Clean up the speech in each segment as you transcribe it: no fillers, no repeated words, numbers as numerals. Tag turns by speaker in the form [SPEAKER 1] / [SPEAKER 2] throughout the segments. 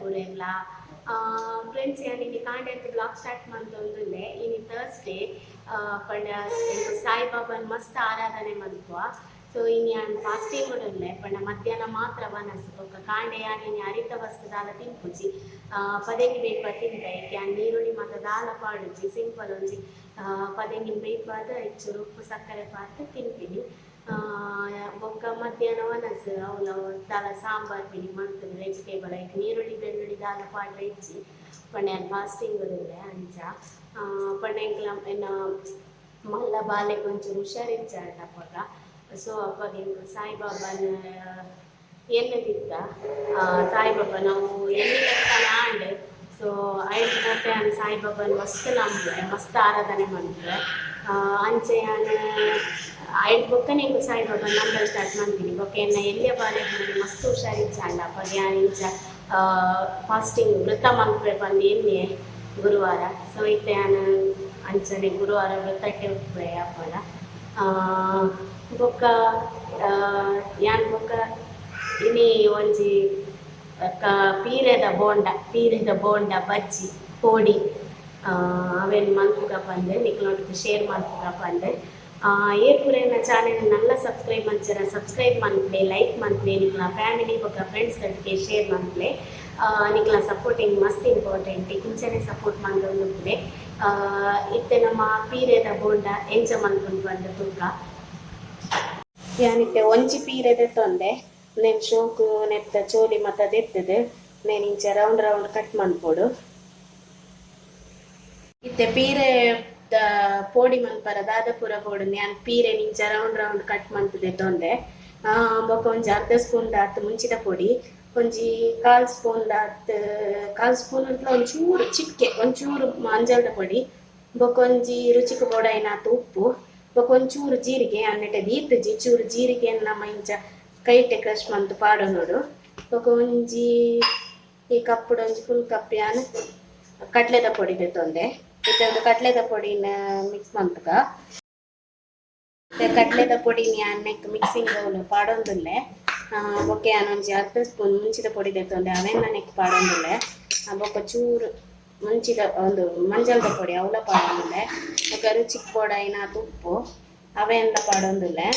[SPEAKER 1] ಪೂರೆರ್ಲ friends, ಯಾನ್ ಇನಿ ಕಾಂಡೆ ಬ್ಲಾಗ್ ಸ್ಟಾರ್ಟ್ ಮಂತೊಂದುಲ್ಲೆ. ಇನಿ ಥರ್ಸ್ಡೇ ಪಂಡ ಸಾಯಿಬಾಬನ್ ಮಸ್ತ್ ಆರಾಧನೆ ಮನ್ಪುವ. ಸೊ ಇನಿ ಯಾನ್ ಫಾಸ್ಟಿಂಗ್ ಉಲ್ಲೆ, ಪಂಡ ಮಧ್ಯಾಹ್ನ ಮಾತ್ರ ವನಸ್. ಬೊಕ್ಕ ಕಾಂಡೆ ಯಾನ್ ಇನಿ ಅರಿತ ವಸ್ತು ದಾಲ ತಿನ್ಪುಜಿ, ಪದೆಂಗಿ ಬೇಯ್ಪ ತಿಂತೆ. ಯಾನ್ ನೀರುಳ್ಳಿ ಮಾತ ದಾಲ ಪಾಡುಜಿ, ಸಿಂಪಲ್ ಒಂಜಿ ಪದೆಂಗಿನ ಬೇಯ್ಪಾದ್ ಹೆಚ್ಚು ಉಪ್ಪು ಸಕ್ಕರೆ ಪಾಡ್ದ್ ತಿನ್ಪಿನಿ. ಬೊಕ್ಕ ಮಧ್ಯಾಹ್ನ ವನಸ್ ಅವ್ಲ ದಾಲ ಸಾಂಬಾರ್ ಪಿನಿ ಮಂತುದು ವೆಜಿಟೇಬಲ್ ಐಕ್ ನೀರುಳ್ಳಿ ಬೆಳ್ಳುಳ್ಳಿ ದಾಲ ಪಾಡ್ರೆ ಇಜ್ಜಿ. ಪಂಡ ಯಾನ್ ಫಾಸ್ಟಿಂಗ್ ಉಲ್ಲೆ ಅಂಚ. ಪಂಡ ಎಂಕ್ಲ ಎನ್ನ ಮಲ್ಲ ಬಾಲೆಗ್ ಒಂಚೂರು ಹುಷಾರಿಜ್ಜಾಂಡ ಅಪಗ, ಸೊ ಅಪಗ ಎಂಕ್ ಸಾಯಿಬಾಬಾನ ಎನ್ನುದಿತ್ತ. ಸಾಯಿಬಾಬಾ ನಾವು ಎಣ್ಣೆ ಲೆಕ್ಕನ ಆಂಡ್. ಸೊ ಐದು ಬೊಕ್ಕ ಯಾನ್ ಸಾಯಿಬಾಬಾನ ಮಸ್ತ್ ನಂಬುವೆ, ಮಸ್ತ್ ಆರಾಧನೆ ಮನ್ಪುವೆ. ಅಂಚೆ ಯಾನ್ ಐದು ಬೊಕ್ಕನೆ ಎಂಕ್ ಸಾಯಿಬಾಬಾನ ನಂಬರೆ ಸ್ಟಾರ್ಟ್ ಮಂತಿನಿ. ಬೊಕ್ಕ ಎನ್ನ ಎಲ್ಯ ಬಾಲೆಗ್ ಮಸ್ತ್ ಹುಷಾರಿಜ್ಜಾಂಡ ಅಪಗ ಯಾನ್ ಇಂಚ ಫಾಸ್ಟಿಂಗ್ ವ್ರತ ಮನ್ಪುವೆ ಪಂದ್ ಎನ್ನಿಯೆ ಗುರುವಾರ. ಸೊ ಇತ್ತೆ ಯಾನ್ ಅಂಚನೆ ಗುರುವಾರ ವ್ರತಟ್ಟೆ ಉಪ್ಪುವೆ ಅಪಗ. ಬೊಕ್ಕ ಯಾನ್ ಬೊಕ್ಕ ಇನಿ ಒಂಜಿ ಪೀರೆದ ಬೋಂಡ, ಪೀರೆದ ಬೋಂಡ ಬಜ್ಜಿ ಪೋಡಿ ಅವೆನ್ ಮನ್ಪುಗ ಪಂದ್ ನಿಕ್ಲೊಟ್ಟಿಗೆ ಶೇರ್ ಮನ್ಪುಗ ಪಂದ್. ಏರ್ ಪೂರ ಚಾನೆಲ್ ನಲ್ಲ ಸಬ್ಸ್ಕ್ರೈಬ್ ಮಂಚರ ಸಬ್ಸ್ಕ್ರೈಬ್ ಮನ್ಪುಲೆ, ಲೈಕ್ ಮನ್ಪುಲೆ, ನಿಕ್ಲ ಫ್ಯಾಮಿಲಿ ಬೊಕ್ಕ ಫ್ರೆಂಡ್ಸ್ ದೊಟ್ಟಿಗೆ ಶೇರ್ ಮನ್ಪುಲೆ. ನಿಕ್ಲ ಸಪೋರ್ಟಿಂಗ್ ಮಸ್ತ್ ಇಂಪಾರ್ಟೆಂಟ್, ಇಂಚನೆ ಸಪೋರ್ಟ್ ಮಂತೊಂದುಪ್ಪುಲೆ. ಇತ್ತೆ ನಮ್ಮ ಪೀರೆದ ಬೋಂಡ ಎಂಚ ಮನ್ಪುಂಡು ಪಂದ್ ತೂಕ. ಯಾನಿತ್ತೆ ಒಂಜಿ ಪೀರೆ ದೆತ್ತೊಂದೆ, ನೇನ್ ಶೋಕು ನೆತ್ತ ಚೋಲಿ ಮತ ದೆತ್ತದು ನೇನ್ ಇಂಚ ರೌಂಡ್ ರೌಂಡ್ ಕಟ್ ಮನ್ಪೊಡು. ಇತ್ತೆ ಪೀರೆ ಪೋಡಿ ಮನ್ಪರ ದಾದ ಪೂರ ಬೋಡು, ಯಾನ್ ಪೀರೆ ಇಂಚ ರೌಂಡ್ ರೌಂಡ್ ಕಟ್ ಮಂತ್ ದೆತ್ತೊಂದೆ. ಬೊಕ್ಕ ಒಂಜಿ ಅರ್ಧ ಸ್ಪೂನ್ ದಾತ್ ಮುಂಚಿದ ಪೊಡಿ, ಒಂಜಿ ಕಾಲ್ ಸ್ಪೂನ್ ದಾತ್, ಕಾಲ್ ಸ್ಪೂನ್ ಅಂತಲ ಒಂಚೂರು ಚಿಕ್ಕೆ ಒಂಚೂರು ಮಂಜಲ್ದ ಪೊಡಿ, ಬೊಕ್ಕ ಒಂಜಿ ರುಚಿಕ್ ಬೋಡಾಯಿನಾತ್ ಉಪ್ಪು, ಬೊಕ್ಕ ಒಂಚೂರು ಜೀರಿಗೆ ಅನ್ನೆಟೆ ದೀತುಜಿ, ಚೂರು ಜೀರಿಗೆನ್ ನಮ ಇಂಚ ಕೈಟೆ ಕ್ರಶ್ ಮಂತ್ ಪಾಡೊನೊಡು. ಬೊಕ್ಕ ಒಂಜಿ ಈ ಕಪ್ಪುಡು ಒಂಜಿ ಫುಲ್ ಕಪ್ ಯಾನ್ ಕಡ್ಲೆದ ಪೊಡಿ ದೆತ್ತೊಂದೆ. ಇತ್ತೆ ಒಂದು ಕಡ್ಲೆದ ಪೊಡಿನ ಮಿಕ್ಸ್ ಮಂತುಗ. ಕಡ್ಲೆದ ಪೊಡಿನ ಯಾನ್ ನೆಕ್ ಮಿಕ್ಸಿಂಗ್ ಬೌಲ್ ಪಾಡೊಂದುಲ್ಲೆ. ಬೊಕ್ಕ ಯಾನ್ ಒಂಜಿ ಅರ್ಧ ಸ್ಪೂನ್ ಮುಂಚಿದ ಪೊಡಿ ದೆತ್ತೊಂದೆ, ಅವೆನ್ ನೆಕ್ ಪಾಡೊಂದುಲ್ಲೆ. ಬೊಕ್ಕ ಚೂರು ಮುಂಚಿದ ಒಂದು ಮಂಜಲ್ದ ಪೊಡಿ ಅವಲ ಪಾಡೊಂದುಲ್ಲೆ. ಬೊಕ್ಕ ರುಚಿಕ್ ಬೋಡಾಯಿನಾತ್ ಉಪ್ಪು ಅವೆನ್ಲ ಪಾಡೊಂದುಲ್ಲೆ.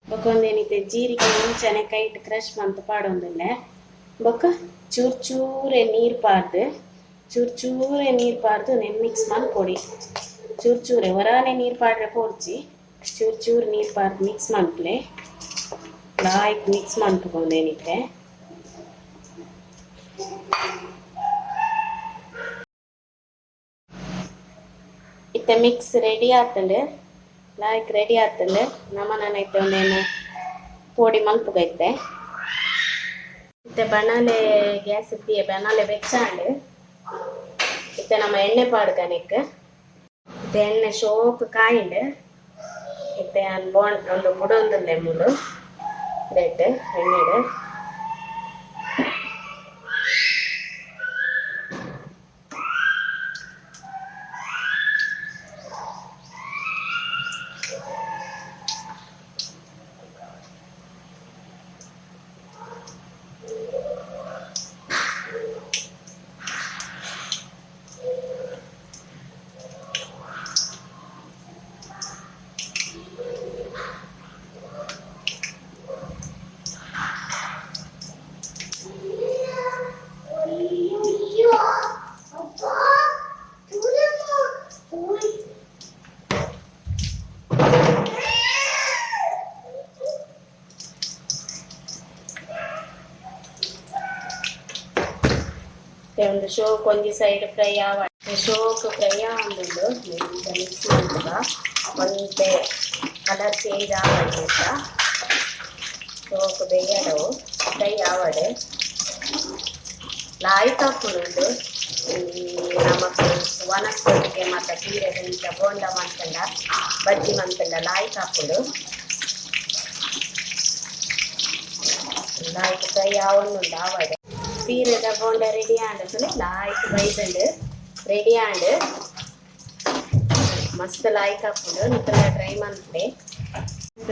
[SPEAKER 1] ಬೊಕ್ಕ ಒಂದೇನಿತ್ತೆ ಜೀರಿಗೆ ಮುಂಚನೆ ಕೈಟ್ ಕ್ರಶ್ ಮಂತ್ ಪಾಡೊಂದುಲ್ಲೆ. ಬೊಕ್ಕ ಚೂರ್ ಚೂರೆ ನೀರ್ ಪಾಡ್ದು, ಚೂರ್ ಚೂರೆ ನೀರ್ ಪಾಡ್ದು ನೆನ್ ಮಿಕ್ಸ್ ಮನ್ಪೊಡಿ. ಚೂರ್ ಚೂರೆ ಒರಾನೆ ನೀರ್ ಪಾಡ್ರೆ ಪೋಡ್ಚಿ, ಚೂರ್ ಚೂರು ನೀರ್ ಪಾಡ್ದು ಮಿಕ್ಸ್ ಮನ್ಪುಲೆ. ಲಾಯ್ಕ್ ಮಿಕ್ಸ್ ಮನ್ಪುಗೊಂದೇನಿತ್ತೆ. ಇತ್ತೆ ಮಿಕ್ಸ್ ರೆಡಿ ಆತಂಡು, ಲಾಯ್ಕ್ ರೆಡಿ ಆತಂಡು. ನಮನ ಇತ್ತೆ ಒಂದೇನು ಪೋಡಿ ಮನ್ಪುಗ. ಇತ್ತೆ ಇತ್ತೆ ಬಣಲೆ ಗ್ಯಾಸ್ ಇತ್ತಿ, ಬಣಲೆ ಬೆಚ್ಚಾಂಡ್. ಇತ್ತೆ ನಮ್ಮ ಎಣ್ಣೆ ಪಾಡ್ಗನೆಕ್. ಇತ್ತೆ ಎಣ್ಣೆ ಶೋಕ್ ಕಾಯಿಂಡ್. ಇತ್ತೆ ಯಾನ್ ಬೋಂಡ್ ಒಂದು ಬುಡೊಂದುಲ್ಲೆ ಮುಲು ಬೆಡ್ ಎಣ್ಣೆಡ್. ಒಂದು ಶೋಕ್ ಒಂಜಿ ಸೈಡ್ ಫ್ರೈ ಆವ, ಶೋಕ್ ಫ್ರೈ ಆವೊಂದುಂಡು. ಮಿಕ್ಸ್ ಮನ್ಪುಗ, ಒಂತೆ ಕಲರ್ ಚೇಂಜ್ ಆವಡ್, ಶೋಕ್ ಬೇಯಡವು ಫ್ರೈ ಆವಡ್. ಲಾಯ್ಕ್ ಆಪುಂಡು. ಈ ನಮಕ್ ವನಸ್ಪತಿಗೆ ಮಾತ ಪೀರೆ ಇಂಚ ಬೋಂಡ ಮಂತುಂಡ ಬಜ್ಜಿ ಮಂತುಂಡ ಲಾಯ್ಕ್ ಆಪುಂಡು. ಲಾಯ್ಕ್ ಫ್ರೈ ಆವೊಂದುಂಡು ಆವಡ್. ಪೀರೆದ ಬೋಂಡ ರೆಡಿ ಆಂಡ್, ಲಾಯ್ಕ್ ಬೈದಂಡು ರೆಡಿ ಆಂಡ್. ಮಸ್ತ್ ಲಾಯ್ಕ್ ಆಪುಂಡು, ನಿಕುಲ ಟ್ರೈ ಮನ್ಪುಲೆ.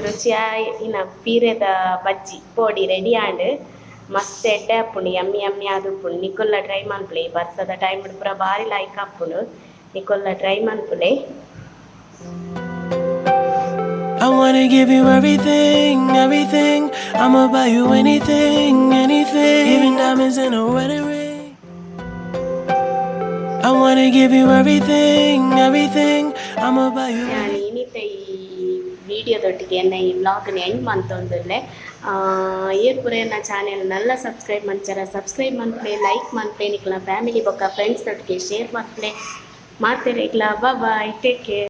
[SPEAKER 1] ರುಚಿಯಾಯಿನ ಪೀರೆದ ಬಜ್ಜಿ ಪೋಡಿ ರೆಡಿ ಆಂಡ್. ಮಸ್ತ್ ಎಡ್ಡೆ ಆಪುಂಡು, ಯಮ್ಮಿ ಯಮ್ಮಿ ಆದುಪ್ಪುಂಡು. ನಿಕುಲ್ಲ ಟ್ರೈ ಮನ್ಪುಲೆ. ಬರ್ಸದ ಟೈಮ್ ಪೂರ ಬಾರಿ ಲೈಕ್ ಆಪುಂಡು. ನಿಕುಲ್ಲ try ಮನ್ಪುಲೆ.
[SPEAKER 2] I wanna give you everything, everything. I'ma buy you anything, anything. Even diamonds in a wedding ring. I wanna give you everything, everything. I'ma buy you.
[SPEAKER 1] ಯಾನ್ ಇನಿತ ಈ ವಿಡಿಯೋದೊಟ್ಟಿಗೆ ಎನ್ನ ಈ ವ್ಲಾಗ್ನ and ಮಂತೊಂದುಲ್ಲೆ. ಏರ್ ಪೂರ ಎನ್ನ ಚಾನೆಲ್ ನಲ್ಲ ಸಬ್ಸ್ಕ್ರೈಬ್ ಮಂಚರ, ಸಬ್ಸ್ಕ್ರೈಬ್ ಮನ್ಪುಲೆ, ಲೈಕ್ ಮನ್ಪುಲೆ, ನಿಕ್ಲ ಫ್ಯಾಮಿಲಿ ಬೊಕ್ಕ ಫ್ರೆಂಡ್ಸ್ ದೊಟ್ಟಿಗೆ ಶೇರ್ ಮನ್ಪುಲೆ. ಮಾತೆರೆಗ್ಲಾ ಬಾಯ್, ಟೇಕ್ ಕೇರ್.